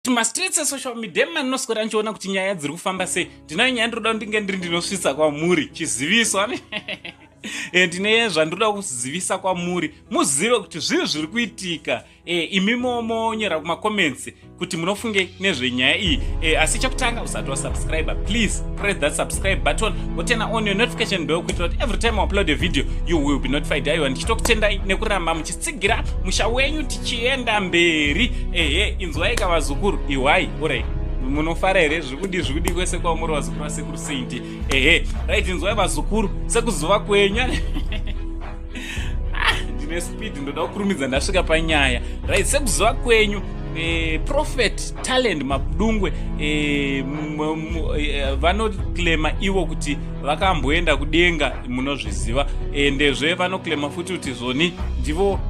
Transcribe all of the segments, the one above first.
Mastreets esocial media emanoswera ndichiona kuti nyaya dziri kufamba sei. Ndinayo nyaya ndinoda ndinge ndiri ndinosvitsa kwamuri chiziviso. Ndine zvandinoda kuzivisa kwamuri, muzive kuti zvinhu zviri kuitika. Imi momonyera kumacomments kuti munofunge nezvenyaya iyi. Asi chekutanga, usati wasubscribe, please press that subscribe button, woturn on your notification bell kuitira kuti every time I upload a video you will be notified. Aiwa, ndichitokutendai nekuramba muchitsigira musha wenyu tichienda mberi. Ehe, inzwai kavazukuru, ihwai urai, munofara here? Zvikudi zvikudi kwese kwamuri, vazukuru vasekuru Saint. Ehe, right, inzwai vazukuru, sekuzuva kwenyu. Ah, ndine speed, ndoda kukurumidza ndasvika panyaya. Right, sekuziva kwenyu, Prophet Talent Madungwe vanoclaima ivo kuti vakamboenda kudenga, munozviziva. Endezve vanoclaima futi kuti zvoni ndivo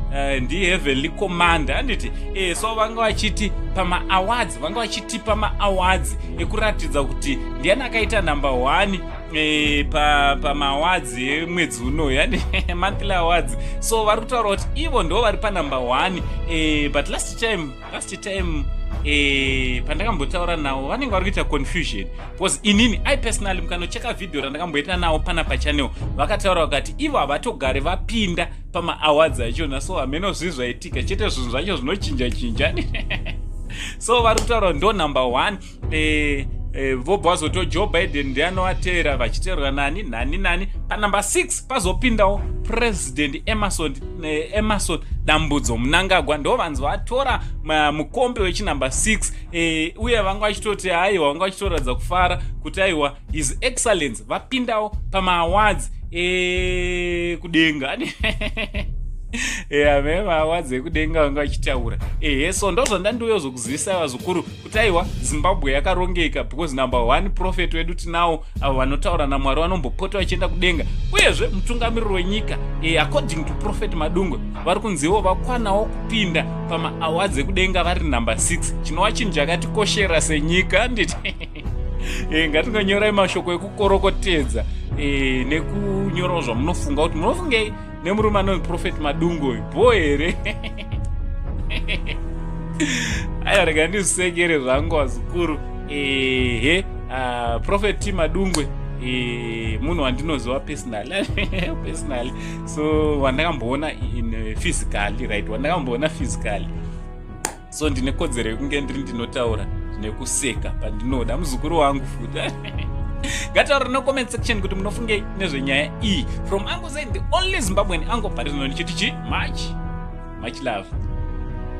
ndiheavenly commander, handiti? So vanga vachiti pamaawards, vanga vachitipa maawards ekuratidza kuti ndiani akaita number one pamaawards emwedzi unoyu, yani monthly awards. So vari kutaura kuti ivo ndo vari panumber one. But last time pandakambotaura navo, vanenge vari kuita confusion, because inini I personally, mukanocheka vhidhiyo randakamboita navo pana pachannel, vakataura vakati ivo havatogari vapinda pamaawards achona. So hameno zvii zvaitika chete, zvinhu zvacho zvinochinja chinja. So vari kutaura ndo number one. Vobva vazoto Joe Biden ndianovateera, vachiteerwa nani nani nani. Panumber 6 pazopindawo President Emmerson Dambudzo Mnangagwa, ndo vanzi vatora mukombe wechinumber 6. Uye vanga vachitoti haiwa, vanga vachitoratidza kufara kuti aiwa, His Excellence vapindawo pamaawards kudenga. Amema awards ekudenga vanga vachitaura. Ehe, so ndo zvandandiuya zokuzivisa vazukuru kuti aiwa, Zimbabwe yakarongeka, because number one prophet wedu tinawo, avo vanotaura naMwari, vanombopota vachienda kudenga. Uyezve mutungamiriri wenyika, according to Prophet Madungwe, vari kunziwo vakwanawo kupinda pamaawards ekudenga vari number 6, chinova chinhu chakatikoshera senyika, handiti? Ngatingonyorai mashoko ekukorokotedza nekunyorawo zvamunofunga kuti munofungei nemurume anonzi Prophet Madungwe uyu. Bho here? Aiwa, rega ndizvisekere zvangu, vazukuru. Ehe, Prophet T Madungwe munhu wandinoziva personally, so wandakamboona in physically, right, wandakamboona physically. So ndine kodzero yekunge ndiri ndinotaura nekuseka pandinoda muzukuru wangu futi. Ngataura no comment section kuti munofungei nezvenyaya iyi. From Uncle Zain, the only Zimbabwean uncle, parizvino ndichiti chi much much love.